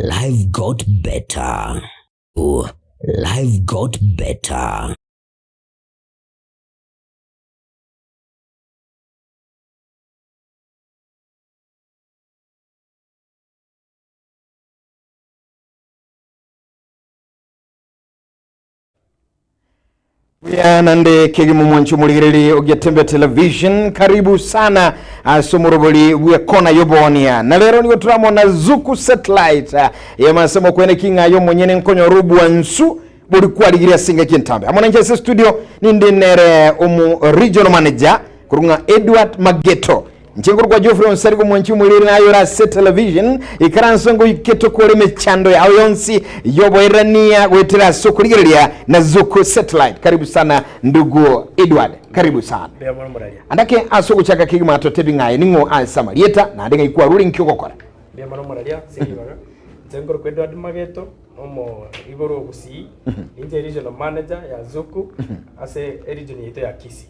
Life got better. Life got better. Buya nande kegima mwanchi omorigereri ogetembe television karibu sana ase omorobori bw'ekona y'obonia na rero nigo toramona zuku satellite ah, yemase mokwene king'ayo omonyene nkonyora obwansu bori kwarigirie ase engaki entambe amo nainche ase studio ninde nere omo regional manager korwa ng'a Edward Mageto Inche nkorokwa Geoffrey Onsarigo omwanchi omoriri naye ore ase television ikaranse ngoike tokore emechando yao yonsi yoboerania goetera ase okorigereria na Zuku Satellite. Karibu sana ndugu Edward, karibu sana. Mbuya mono moraria. Andake ase ogochaka kegima totebi ng'aye ning'o ase amarieta naende ng'ai kwarure inki ogokora. Mbuya mono moraria ase ribaga. Inche nkorokwa Edward Mageto, nomo igoro o Gusii, ninche regional manager ya Zuku ase eregion yaito ya Kisii.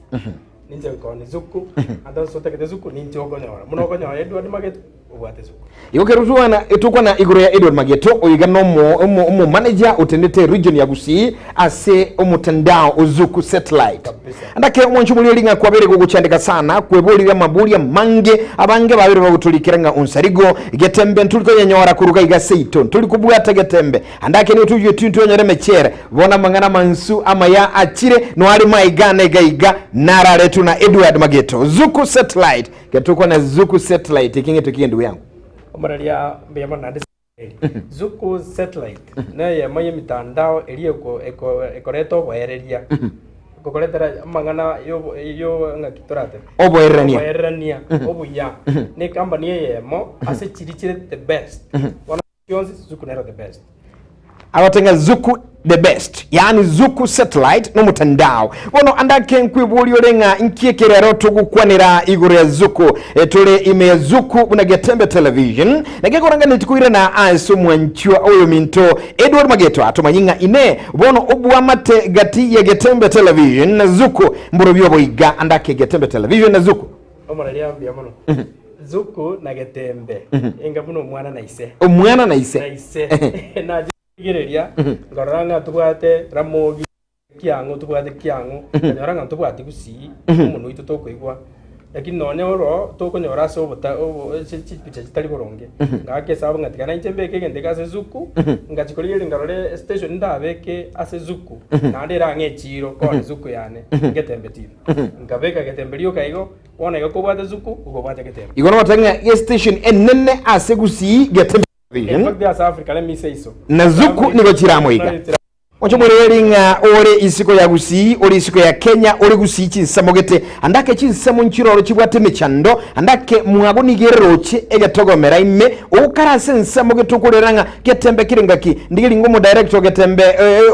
Ninche nkoni zuku, ande onsi otagete zuku ninche okonyora. Buna okonyora Edward Mageto, obwate zuku. Igo kero twana tokwana igoro ya Edward Mageto oiga nomo omo omo manager otendete region ya Gusii ase omotandao o Zuku Satellite. Kabisa. Andake omwanchi omoriori ng'a kwabere gogochandeka sana kweborire amaboria amange abange babere bagotorikera ng'a onsarigo getembe nturi konyenyora koruga iga seito nturi kobwata getembe Ande ake nigo toigwe tintwe onyore emechere, bono amang'ana amansu amaya achire, noare maiga na iga iga nararetwe na Edward Mageto. Zuku Satellite. Getokwa na Zuku Satellite eke ng'eto ki endugu yangu. Omoraria mbuya mono naende Zuku Satellite neyemo y'emitandao eria eko eko ekoreta oboereria, ekokoretera amang'ana yobo yo ng'aki toratebe? Oboererania. Oboererania obuya, na ecompany eyemo ase chiria chire the best. Bono Chionsi Zuku nero the best. Agotenga Zuku the best yaani Zuku satellite nomotandao bono andake nkweboria ore ng'a nki ekerero togokwanera igoro ya Zuku E, tore ime ya Zuku buna Getembe television na gekoranganeti koirana ase omwanchwa oyo minto Edward Mageto atomanye ng'a ine bono obwamate gati ya Getembe television na Zuku mborobio oboiga andake Getembe television na Zuku Omoraria mbuya mono. Zuku na Getembe enga buna omwana na ise. Omwana na ise. Na ise. Nache korigereria nkarora ng'a tobwate Ramogi kiang'o tobwate kiang'o nkanyora ng'a ntobwati gusii omonwe oito tokoigwa lakini nonye oro tokonyora ase obota obo ase chipicha chitari boronge ngaka esabu ng'a tiga nainche mbeke egento eke ase Zuku ngachi korigereria nkarora estation ndabeke ase Zuku naende ere ang'e echiro kore Zuku yane Getembe TV. Nkabeka Getembe rioka igo Bono igo kobwate Zuku, igo obwate Getembe. Igo nogoteba ng'a estation enene ase Gusii Getembe In Television fact ase Africa let me say so. na Zuku nigo chiramo iga. Oche omoreri ng'a ore isiko ya Gusii, ore isiko ya Kenya, ore Gusii chinsemo gete, ande ake chinsemo nchiroro chibwate emechando, ande ake mwago nigo eroche egetogomera ime, okare ase ensemo gete okorera ng'a Getembe kere ngaki, ndige ringo omodirector o Getembe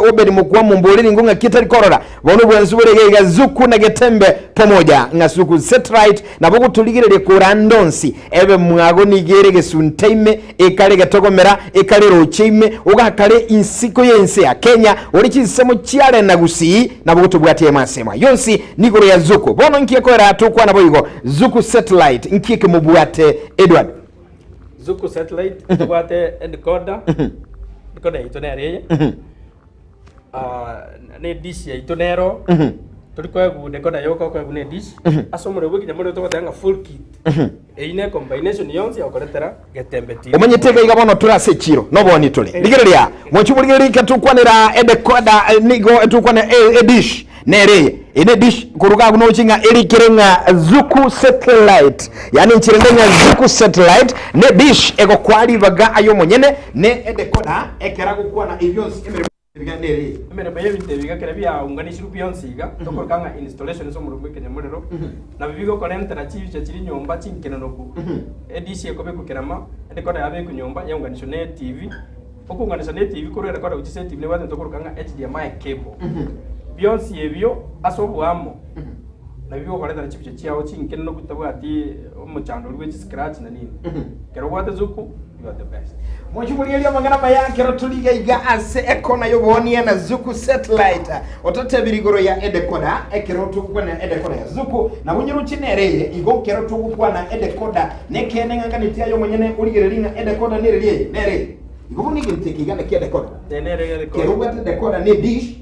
Obed Mokua mombore ringo ng'aki etari korora. Bono bwensi bore iga iga Zuku na Getembe pomoja ng'a Zuku Satellite nabo gotorigereria kore ande onsi ebe mwago nigo ere gesunte ime ekare getogomera ekare roche ime ogakare insiko y'ense ya Kenya ore chinsemo chiare na Gusii nabo gotobwatia emo ase emo ayonsi nigoro ya Zuku bono nki ekoera tokwana boigo Zuku Satellite nki ekemobwate Edward Zuku Satellite tobwate endecoder endecoder yaito nere eye ne dish yaito nero tori koegwa decoder yoka okoegwa ne dish ase omorero bwa ekenyamorero togoteba ng'a full kit eyio ne combination yonsi yagokoretera Getembe TV. Omanyete iga iga bono tore ase echiro noboni tore rigereria mochi borigereria ike tokwanera edecoder eh, nigo tokwanera eh, edish nere eye eye ne dish koruga agwo nochi ng'a erikire ng'a Zuku satellite yaani enchera ende ng'a Zuku satellite ne dish egokwa ribaga aye omonyene ne edecoder ekero agokwana ebio bionsi emeremo ebiga nere eye. Emeremo y'ebinto ebi iga ekero biaunganisirwe bionsi iga, tokoroka ng'a installation ase omorero bw'ekenyamorero, nabio bigokorentera chibicha chiria nyomba chinkenenoku, edish ekobekwa kerama, edecoder yabekwa nyomba yaunganishwa ne etibi, okounganisha ne etibi korwa edecoder gochia ase etibi nebwate tokoroka ng'a HDMI cable. Bionsi ebio ase oboamo, nabio bigokorentera chibicha chiao chinkenenoku chitabwati omochando oria bwe chiscratch na nini. Ekero obwate zuku. You are the best. Mochiborigererie amang'ana amaya ekero tori iga iga ase ekona y'oboonia na Zuku Satellite. Ototebirie igoro ya edekoda ekero togokwana edekoda ya Zuku nabo nyeroche nere eye igo ekero togokwana edekoda nekeene ng'a nganeti aye omonyene origererie ng'a edekoda nereri eye nere eye. Igo buna. Egento eke iga naki edecoder. Eye nere Kero edecoder. obwate edecoder na edish,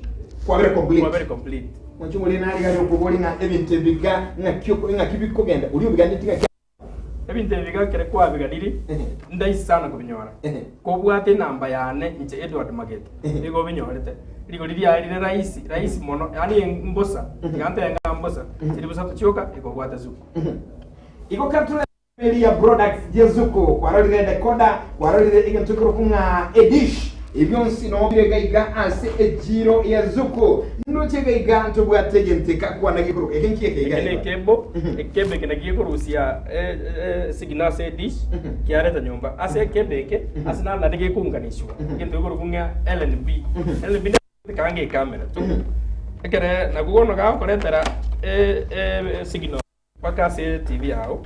kwabere complete. Kwabere complete. Mwanche omoriri nare iga okobori ng'a ebinto ebi iga ng'aki oko ng'aki bikogenda, oria obiganeti ng'aki. Ebinto ebi iga ekere kwabiganiri, ndaisi sana kobinyora. Kobwate enamba yane inche Edward Mageto, nigo obinyorete. Rigori riaye rire rahisi, rahisi mono, yaani mbosa, tiga ntebe ng'a mbosa, chilifu isato chioka ekobwate Zuku. Igo kare Eria products ye Zuku, kwarorire decoder, kwarorire egento ekorokwa ng'a edish, ebi bionsi noo bire iga iga ase echiro ya Zuku. Ndoche iga iga ntobwate egento eke akwana gekorokwa eke nki eke iga Eke ne iga. ekebo, ekebo eke nakio gekorusia esignal ase edish kiareta nyomba. Ase ekebo eke, ase naro naende gekounganishwa, egento gekorokwa ng'a LNB. LNB ne ekange ekamera tu. Ekere nakwo bono gakoretera esignal. Mpaka ase TV yao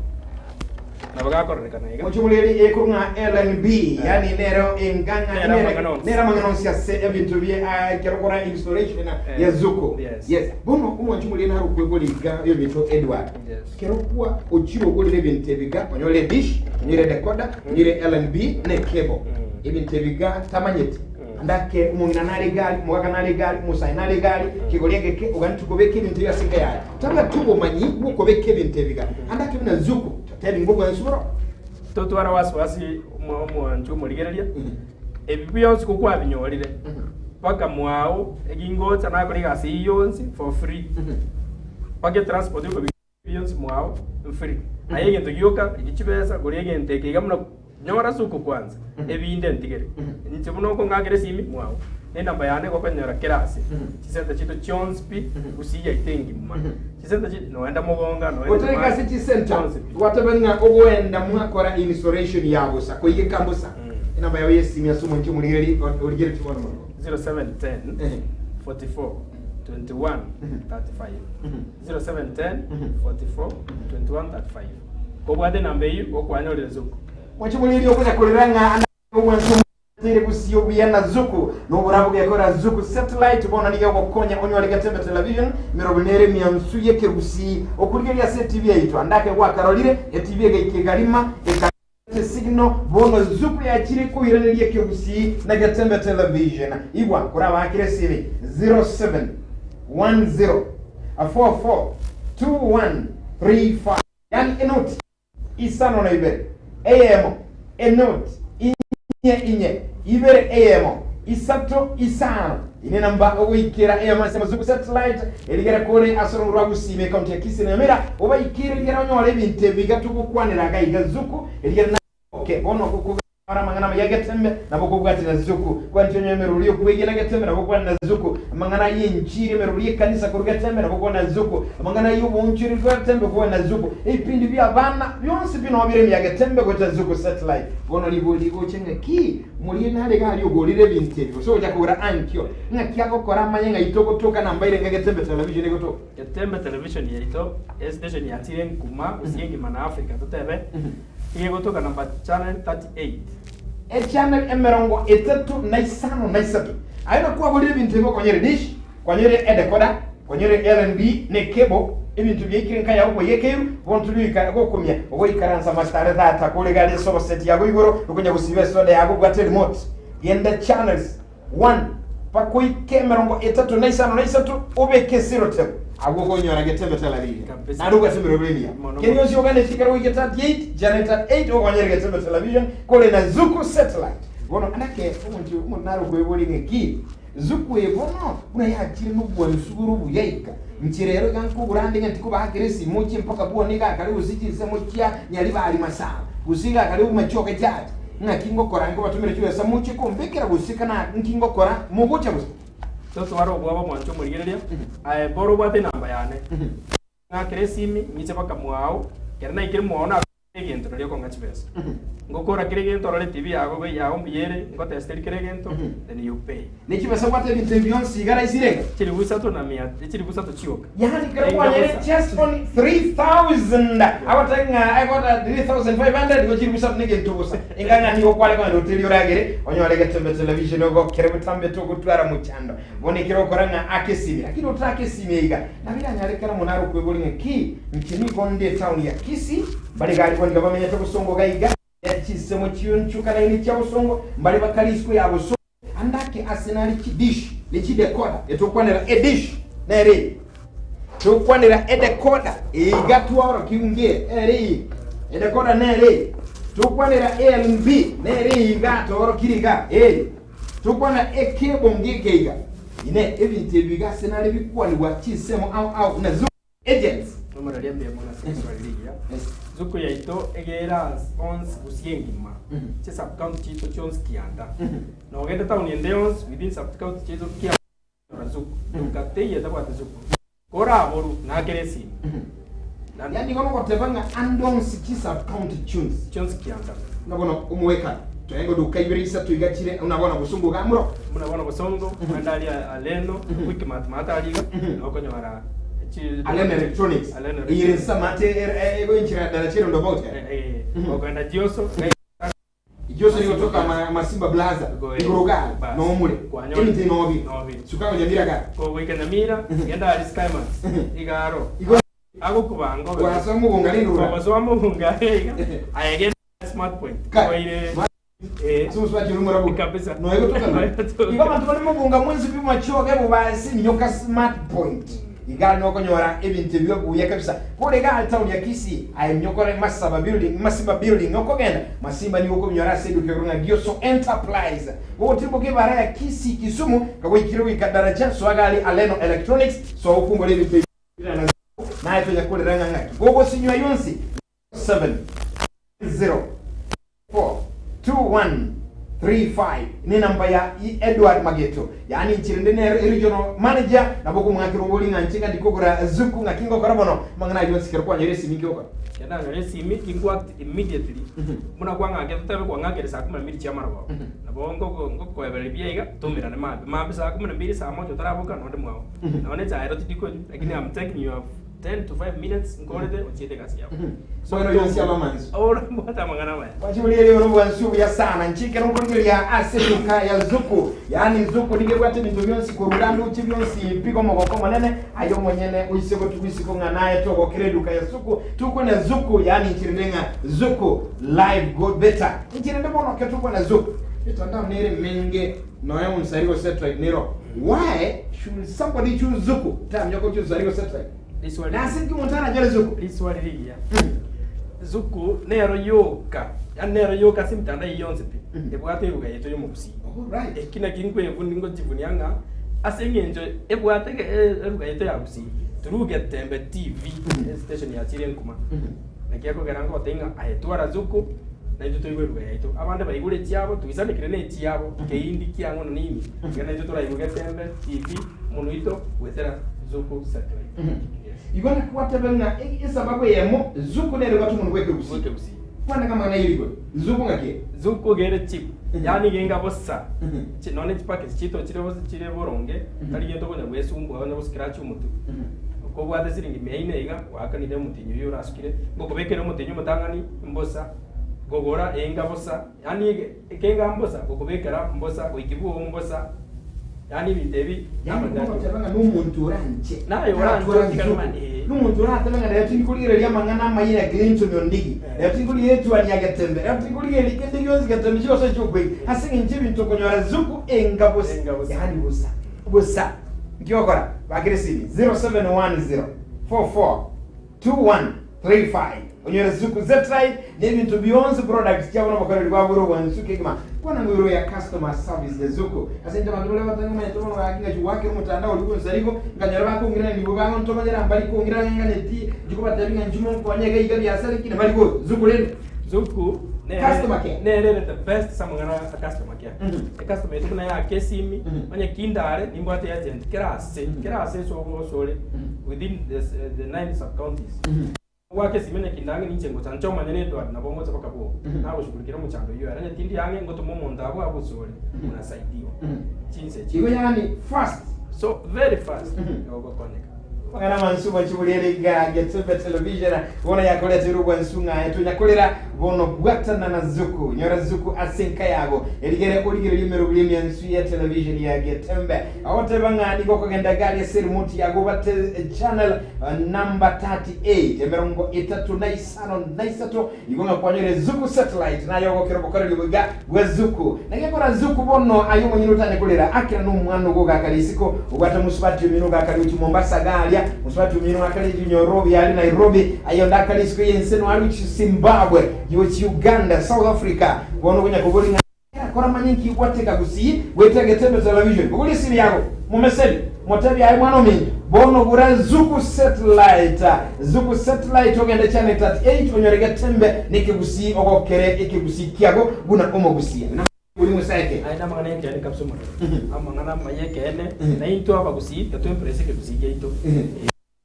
nabo gakororekana iga. Mochumureri ekorwa ng'a LNB, yaani nero engang'a Nere nere amang'ana onsi. nere amang'ana onsi ase ebinto bie ah, ekero okora installation Eh, ya Zuku. yes. Yes. Bono omwanchumureri naro okwegora iga ebinto Edward. Yes. Kero kwa ochire ogorire ebinto ebiga onyore edish, onyore decoder, onyore LNB ne cable. Ebinto ebiga tamanyeti. Ndake omong'ina nare egari, omogaka nare egari, omosae nare egari, kegori egeke, oganeti kobeka ebinto ebi ase enka yaye. Tabwati obomanyi bw'okobeka ebinto ebiga. Andake buna Zuku, totebi ng'a obwansu boro. Totwara wasiwasi omwancho omorigereria, ebi bionsi kokwabinyorire, mpaka mwao egingocha nakore egasi eyio yonsi for free, mpaka etransport yokobi. Bionsi mwao mfree. Aye egento gioka rigia chibesa gora egento eke iga buna nyora ase okokwansa ebinde ntigere. Inche buna okong'akera esimi mwao ne enamba yane gokonyora kera ase. Chisenta chiaito chionsi pi gusii yaito engima. Chisenta chi noenda mogonga noenda Gotareka nyomba ase chisenta chionsi pi. gwateba ng'a ogoenda mwakora installation ya bosa koigeka mbosa enamba yao y'esimi ase omonche omorigereri origeretie bono mono. 0710 44 21 35. 0710 44 21 35 Kobwate enamba eyio gokwanyorire Zuku. Mwanche moriri okonya korera ng'a ande obwansu omoteire gusii obuya na Zuku noborabu gekora Zuku Satellite bono nigo egokonya onyore Getembe Television emerobo nere emiansu y'ekegusii okorigereria ase etibi yaito ande ake gwakarorire etibi egaika egarima eka Signal bono Zuku yachire koiraneria ekegusii na Getembe Television. Igwa korabakire esimi 0710 44 2135 yani enoti isano na ibere eyemo enoti inye inye ibere eyemo isato isano Ine namba ogoikera eyemo ase Zuku Satellite erigere kore ase ororo rwa Gusii ime ekaunti ya Kisii na Nyamira obaikere rigere onyore ebinto ebi iga togokwanera iga iga Zuku erigere na oke bono gokogora amang'ana amaya Getembe nabo okobwati na Zuku kwanti onyore emerori yokwegena Getembe nabo okwana na Zuku amang'ana y'enchiri emerori y'ekanisa korwa Getembe nabo okwana na Zuku amang'ana y'oboonchoreri korwa Getembe okwana na Zuku ebipindi bia abana bionsi pi noo bire ime ya Getembe gocha Zuku Satellite bono ribo rigocha ng'aki Morie nare iga aria ogorire ebinto ebi, gose ogocha kogora ankio, ng'aki agokora amanye ng'ai togotoka na mbaire ng'a Getembe Television egotoka. Getembe Television yaito, estation yachire nkuma gose engima na Africa totebe, iga egotoka number channel 38. Echannel emerongo etato na isano na isato. Aye nakwo kwagorire ebinto ebi okonyora edish, Kwanyorire edekoda, kwanyorire LNB ne cable, ebinto biaikire nka yao kwayekeirwe, bono tori goika gokumia, ogoikaransa masitare tata kore gari ase oboseti yago igoro, okonya gosiba esoda yago obwate remote. Genda channels 1 mpaka oike 36 obeke sellotape abwo okonyora Getembe Television. Kabisa. Naende obwate emerobio emiya. Mono Keri mono. onsi oganetie ekero goika 38, channel 38 okonyora Getembe Television kore na Zuku Satellite. Bono anake omonto omonto nare okoeboria ng'aki Zuku eye bono buna yachire nobwansu bore obuya iga, inche rero iga nkogura ande ng'a tikobaakera esimo ochie mpaka bwone iga akare gose chinsemo chia Nyaribari Masaba, gose iga akare Bomachoge Church, ng'aki ngokora nkobatomera chibesa moche kombekera gose kana nki ngokora mogocha gose? Totware obwoba mwanche omorigereria, aye boro obwate enamba yane, ng'akere esimi ng'iche mpaka mwao, ekero naikire mwao na. Egento nario okong'a chibesa. Ngokora kera egento orore TV yago iga yago mbuya ere, ngotesteri kera egento, then you pay. Ne chibesa obwate ebinto ebi bionsi iga rahisi irenga? Chilifu isato na mia, chilifu isato chioka. Yaani kero Enga kwanyere bosa. just only 3000 agoteba ng'a egota 3500 igo chilifu isato negento bosa enga ng'a nigo kware kogenda hoteli oragere onyore getembe television ogokere botambe togotwara mochando bono ekero okora ng'a ake esimi lakini otarake esimi iga Nabo eranyare kera omonto nare okweboria ng'a ki, inche nigo nde etaoni ya Kisii, mbare iga aria nigo bamenyete bosongo iga iga. chinsemo chionchokanaine chia bosongo, mbare bakare isiko ya bosongo. Ande ake ase nare chidish ne chidecoder, etokwanera edish nere eye, tokwanera edecoder eye iga twaorokiwu nge ere eye, edecoder nere eye, tokwanera ALB nere eye iga twaorokire iga eye, tokwanera ecable ngeke iga. Inee, ebinto ebi iga ase nare bikwanigwa chinsemo ao ao buna Zoom agents? Nomoreri mbuya mono ase riswali rigiya. Zuku yaito egere ase onsi gusii engima, chi sub county chiaito chionsi kianda. Nogende town ende yonsi within sub county chiaito kianda okonyora zuku. Duka teiyo etabwati zuku. Koraborwe ng'akere esimi. Naende Yaani igo nogoteba ng'a ande onsi chi sub county chionsi. Chionsi kianda. Buna bono omowekano, toenge duka ibere isato iga chire buna bono bosongo iga amuro. Buna bono bosongo, naende aria Aleno, Quickmart maate aria iga, nokonyora chi Aleno Electronics, Aleno eyere Electronics. nse amate egoenchera daraja ere roundabout ere. Eh, eh, okogenda Jioso, Jioso nigo toka Masimba Plaza, igoro iga Bas. nomure, Kwanyora. emete nobi, Nobi. suka gochia Nyamira kare. Kogoika Nyamira, genda aria Skymax, iga aro. Igo Agokobanga obe. Gwasoa mogonga rende ora. Kogosoa mogonga iga, aye genda Smart Point. Ka- Oire Smart- eh, Ase omosubati oria omorabwo. Kabisa. Noe gotoka Noe no. gotoka. Igo abanto bare mogonga mwensi pi machoge bobasi minyoka Smart Point. Iga nokonyora ebinto ebio buya kabisa. Kore iga etown ya Kisii aye minyokore Masaba building, Masimba building okogenda Masimba nigo okobinyora ase eduka igoro ng'a Dioso Enterprise. Gogotirimboka ebara ya Kisii Kisumu kagoikire goika Daraja soa iga aria Aleno Electronics soa okumbore ebinto ebio. Naye tonya korera ng'a ng'aki gogosinywa yonsi 7 0 4 2 1 3 5 ne namba ya Edward Mageto yaani inche rende nere regional manager nabo okomwakera obori ng'a inche ng'a ndikogora zuku ng'aki ngokora bono amang'ana ayio onsi kero kwanyora esimi inki ogokora. Ekero nanyora esimi inkwakti immediately buna kwang'akera totabe kwang'akera saa kumi na mbili chia marogoba nabo ngokoebereria buya iga toumerane mambia mambia saa kumi na mbili saa moja otaraboka nonde mwao Nonya ne echaye ero tindi konywa, lakini am taking your 10 to 5 minutes nkorete ochiete egasi yao. So Bono yonsi abamansu. Oro mbwate amang'ana amaya. Kwachibori ere ore obwansu obuya sana nchike nokorigereria ase eduka ya Zuku yaani Zuku nigo ebwate ebinto bionsi korwa ndoche bionsi piga omogoko omonene aye omonyene oise gotigwa isiko ng'a naye togokera eduka ya Zuku tukwane Zuku yaani nchirende ng'a Zuku life go better nchirende bono ke tukwane Zuku mitandao nere emenge nonya onsari gose satellite nero Why should somebody choose Zuku? Tamanya ko choose Zari gose Satellite. Riswali Nase ki omonto aranyore Zuku? Riswali rigiya. Zuku nero yoka, yaani nero yoka ase emitandao eye yonsi pi, ebwate eruga yaito y'omogusii. Alright. Eki naki nkwebunia ngochibunia ng'a ase eng'encho ebwate ege- e- eruga yaito ya gusii, through Getembe TV, estation yachire nkuma. Naki ekogera ngotebia ng'a aye twara Zuku, naintwe toigwe eruga yaito. Abande baigure echiabo, toisanekire na echiabo, keindi kiang'o na nini, iga naintwe toraigwe Getembe TV, omonwe oito goetera Zuku Satellite. Yes. Igo naki gwateba ng'a e- esababu eyemo Zuku nere ebwate omonwe bw'ekegusii. Bw'ekegusii. Kwana ng'a amang'ana ayio rigoro. Zuku ng'aki ere? Zuku iga ere cheap, yaani iga enga bosa, Chi- nonya chipackage chiaito chire bosa chire boronge, tari gento okonya gwesumbua onya goscratch omotwe. Kobwate siringi mia ine iga, gwakanire omotienyi oyio orasukire, ngokobekera omotienyi omotang'ani mbosa, gogora enga bosa, yaani ege ekenga mbosa, gokobekera mbosa, goiki bwogo mbosa, yaani ebinto ebi Yaani namang'ana ogoteba ng'a nomonto oranche Naye oranche taratwara otigane Zuku. mani, eh. Nomonto oratebe ng'a rero tindi korigereria amang'ana amaya ya Clinton Ondigi, rero tindi korigereria etuani ya Getembe, rero tindi korigereria kende gionsi Getembe chigosoa chiokwegi. Ase eng'encho ebinto okonyora Zuku enga bosa, Enga bosa. yaani bosa, bosa. Nki ogokora? Bakera esimi 0710 44 2135 onyore Zuku Zetrite na ebinto bionsi products chiabo na obokoreri bwabo bore obwansu kegima. Kwana ng'a igoro ya customer service ya Zuku. Ase inche abanto baria batang'ani omanyete bono gaki ngachia goakera omotandao oria bw'onsi ariko nkanyora bakong'irana nigo bagontogonyera mbari kong'irana ng'aneti nchikobatebia ng'a inchuo monkonye iga iga biasara ki nabari gocha. Zuku rende. Zuku nere Customer care. nere ere the best ase amang'ana a customer care. Mhm. Ecustomer yaito buna yake esimi, Mhm. onye kindare nimbwate agent kera ase, kera ase ase osore within the, the nine sub counties. Goaka esimi onye kinde ang'e ninche ngocha nche omonyene Edward nabo ngocha mpaka bwogo. Nagoshughulikera omochando oyio ere onye tindi ang'e ngotoma omonto abwo abosore munasaidiwa. Chinsa echi. Igo yaani fast. So very fast ogokonyeka. Amang'ana amansu bachiboriere iga Getembe Television bono yakoreteire obwansu ng'a etonyakorera bono bwatana na Zuku. Nyora Zuku ase enka yago erigere origererie emeroberi emiansu ya television ya Getembe. Agoteba ng'a nigo okogenda gari ase remote yago obate channel number 38 35 na isato igo ng'a kwanyorire Zuku Satellite naye ogokera obokoreri obo iga bwa Zuku. Naki ekora Zuku bono aye omonyene otanye korera akera nomwana ogo ogakare isiko obwate mosubati omino ogakare gochia Mombasa iga aria mosubati omino akare Nyorobi aria Nairobi aye onde akare isiko y'ense noare gochia Zimbabwe gochia Uganda South Africa bono okonya koboria ng'a Koramanye nki gwateka gusii goetera Getembe Television, bogoria esimi yago, momeseri, motebie aye mwana ominto, bono gura Zuku Satellite, Zuku Satellite ogende channel 38 onyore Getembe nekegusii ogokere ekegusii kiago buna omogusii. Buri mosaeke. Aye namang'ana y'ekeene kabisa omorero, amang'ana amaya y'ekeene, naintwe abagusii totwemprese ekegusii giaito.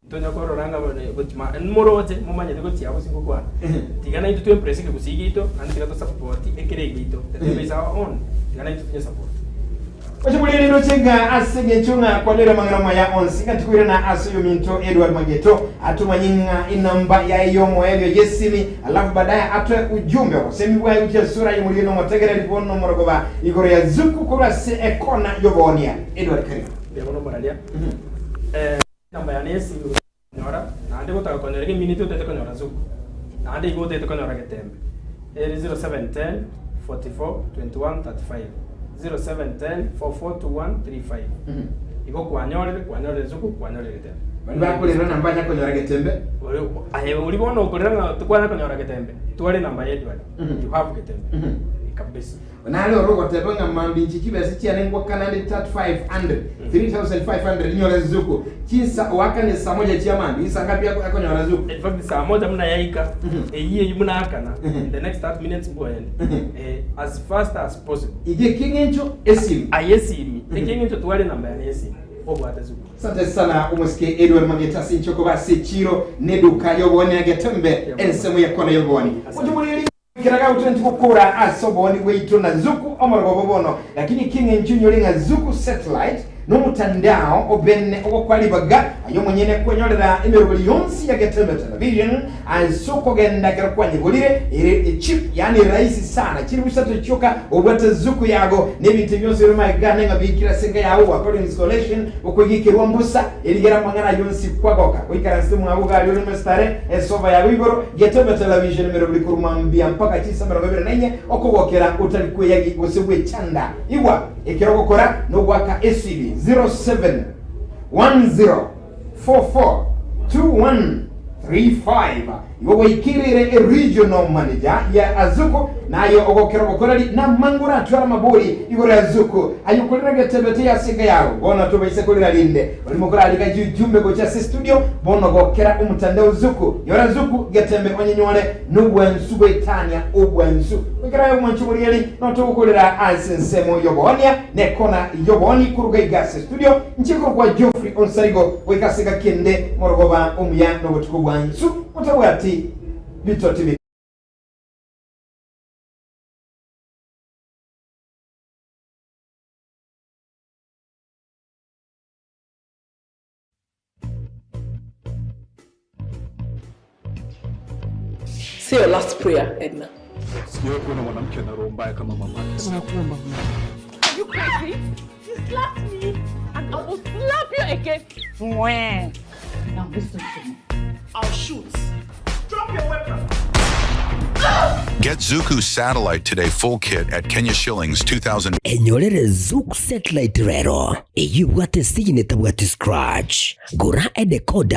Ntonya korora ng'a bono gochia ma moroche momanyete gochia abwo singokwana. Tiga naintwe twempress ekegusii giaito naende tiga tosapoti ekere egiaito. The tembe is our own, tiga naintwe tonyesupport. Oche boria riroche ng'a ase engencho ng'a kwanyorire amang'ana amaya onsi, ng'a tikoirana ase oyominto Edward Mageto atomanye ng'a enamba yaye y'omoerio y'esimi, alafu baadaye atoe ujumbe obosemi bwaye gochia ase oraye omorigeni omotegereri bono omorogoba igoro ya Zuku korwa ase ekona y'oboonia. Edward karibu. Mbuya mono moraria. Enamba yane y'esimi gose konyora, naende gotaka konyora egeminiti otagete konyora Zuku, naende igo otagete konyora Getembe, ere 0710 44 21 35, 0710 44 21 35. Igo kwanyorire, kwanyorire Zuku, kwanyorire Getembe. Baria bakorera namba banya konyora Getembe. Ori aye oria bono okorera ng'a tikwanya konyora Getembe, tware enamba ya Edward, you have Getembe. Kabisa. Nare ore ogoteba ng'a mambia inche chibesa chiane ngwakana nde 3500, 3500 nyore Zuku. Chinsa oakane saa moja chia mambia, insa ngapi akonyora Zuku? In fact saa moja buna yaika, eyio eyio buna akana, in the next 30 minutes mboende. Eh, as fast as possible. Iga ekeng'encho esimi. Aye esimi, ekeng'encho tware enamba yane y'esimi, obwate Zuku. Asante sana omosike Edward Mageta ase inche okoba ase echiro neduka y'obooni ya Getembe ensemo ya kona y'obooni. Oche Kera gagotwentie gokora ase obooni bwaito na Zuku omorogoba bono, lakini ekeng'encho inyore ng'a Zuku Satellite nomotandao obene ogokwa ribaga aye omonyene kwenyorera emeroberi yonsi ya Getembe Television ase okogenda ekero kwanyegorire ere cheap yaani rahisi sana chilifu isato chioka obwate Zuku yago na ebinto bionsi bire magega ane ng'a bikire ase enka yago gwakora installation okoigekerwa mbosa Erigere amang'ana ayio onsi kwagoka, goikaransete mwago gari ore mesitare, esofa yago igoro, getebe television emeroberi korwa mambia mpaka chinsa 24, okogokera otari kweyagi gose gwechanda. Igwa, ekero ogokora nogoaka esibi 07 10 44 21 35. Igo gwaikereire eregional manager ya Azuku, naye ogokera obokoreri namango oratware amabori igoro ya Azuku, aye okorera getebete y'ase enka yago. Bono tobaisa korera rinde barimo korarika ujumbe gocha ase studio, bono gokera omotandao Zuku, nyora Zuku getembe onyenyore nobwansu goetania obwansu. Goikera aye omwanchi omorieri notogokorera ase ensemo y'oboonia nekona y'obooni koruga iga ase studio, Inche nkorokwa Geoffrey Onsarigo, goika ase engaki ende morogoba omuya nobotuko bwansu motabwati bitoti bi. Say your last prayer, Edna. Sijawahi kuona mwanamke ana roho mbaya kama mama. Nakuomba Mungu. Are you crazy? You slapped me and I will slap you again. Mwah. Now listen to me. I'll shoot. Drop your weapon. Get Zuku Satellite Today full kit at Kenya shillings 2000. Enyorere Zuku Satellite rero, eyio ebwate esini etabwati scratch. Gora edecoder.